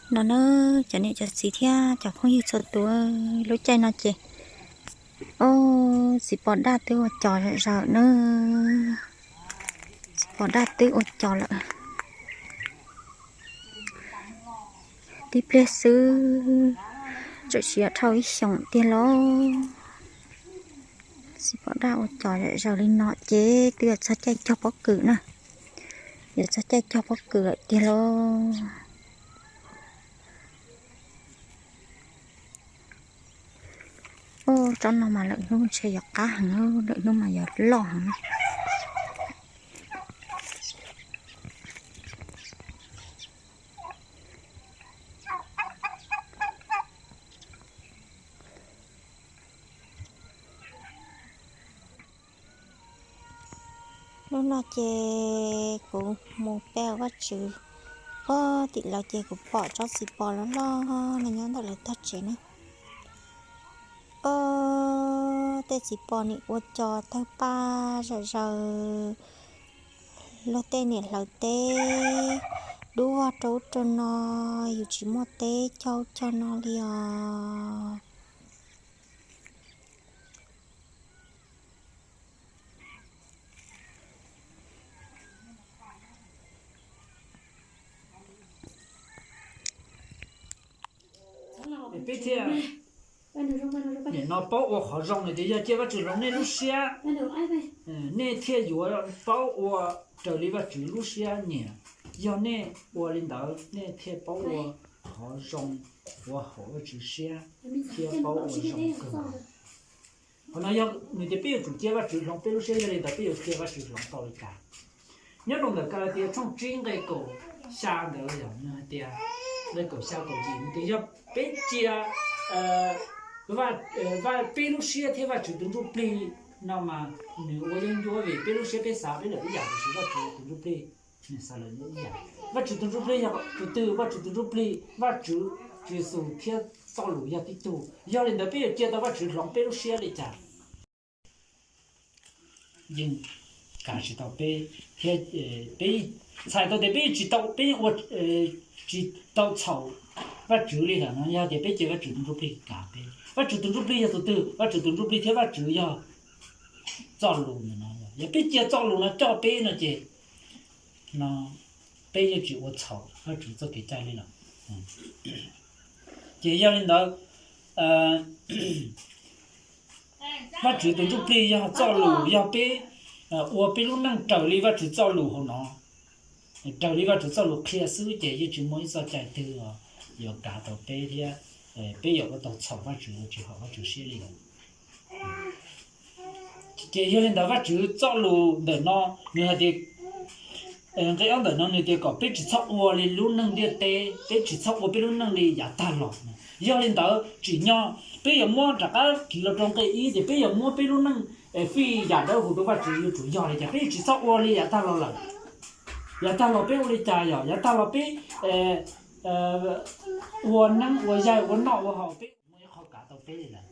No na, cov niam cov txiv thiab cov phooj ywg txhua tus, lub caij no ces, o, txiv pos daj twb ua cos zom zaws na. Txiv pos daj twb ua cos lawm. Tib pliag xwb, txawm siav dhau ib xyoos tiag lauj. Txiv pos daj ua cos zom zaws li no ces twb yuav txog caij cog pob kws na. Yuav txog caij cog pob kws lawm tiag lauj. Ub, tsob no mas lawm hnub ntshe yuav qab heev, lawm hnub mas yuav loj heev na. Hnub no ces kuv mus pe Vajtswv, o, tim lawv ces kuv pom tsob txiv pos loj loj no nyob ntawm lawv tog tsev na. O, tej txiv pos nim ua cos tawg paj zom zaws, luag tej niam hlawv teb dub vog rau ub rau no, yus tsis muaj teb cog ub cog no li os. Peb thiaj nim no paub ua qhov zoo no ces yog cia Vajtswv hloov nej lub siab, nej thiaj yuav paub ua raws li Vajtswv lub siab nyiam. Yog nej ua li ntawd nej thiaj paub ua qhov zoo, ua haum Vajtswv siab, thiab paub ua zoo kawg. Qhov no yog nws tias peb yuav tsum cia Vajtswv hloov peb lub siab, yog li ntawd peb yuav cia Vajtswv hloov tau li cas? Nyob rau ntawm Kalatias tshooj tsib nqe kaum xya ntawd yog nws hais tias, nqe kaum xya kaum yim nws tias yog peb cia peb lub siab thiab Vajtswv tus Ntsujplig no mas nws ua yeeb ncuab vim peb lub siab peb xav peb lawm ib yam, tiam sis Vajtswv tus Ntsujplig nws xav lawm ib yam. Vajtswv tus Ntsujplig yog tus twg? Vajtswv tus Ntsujplig, Vajtswv, Tswv Yexus thiab txoj lus yog tib tug. Yog li ntawd peb yuav cia tau Vajtswv hloov peb lub siab li cas? Yeej kav tsis tau peb, thiab peb txhais tau tias peb tsis tau, peb ua tsis tau txhaum Vajtswv li lawm no yog tias peb cia Vajtswv tus Ntsujplig kav peb. Vajtswv tus Ntsujplig yog tus twg? Vajtswv tus Ntsujplig thiab Vajtswv yog txoj lus ntawm no. Yog peb cia txoj lus no coj peb no ces no peb yeej tsis ua txhaum Vajtswv txoj kev cai li lawm. Ces yog li ntawd, Vajtswv tus Ntsujplig yog txoj lus, yog peb ua peb lub neej raws li Vajtswv txoj lus hauv no, raws li Vajtswv txoj lus qhia xwb ces yeej tsis muaj ib txoj cai twg yuav kav tau peb thiab peb yuav ua tau txhaum Vajtswv, tsis haum Vajtswv siab li lawm. Ces yog li ntawd Vajtswv txoj lus ntawm no nws hais tias, nqe ob ntawm no nws tias kom peb tsis txhob ua li lub neej ntiaj teb, peb tsis txhob ua peb lub neej li yav tag los. Yog li ntawd tsim nyog peb yuav muab rov qab kiv los rau nqe ib tias peb yuav muab peb lub neej fij yam dawb huv rau Vajtswv yuav tsum yog li cas, peb tsis txhob ua li yav tag los lawm. Yav tag los peb ua li cas yog? Yav tag los peb ua neeb ua yaig ua noj ua haus, peb muaj ib qho kav tau peb li lawm.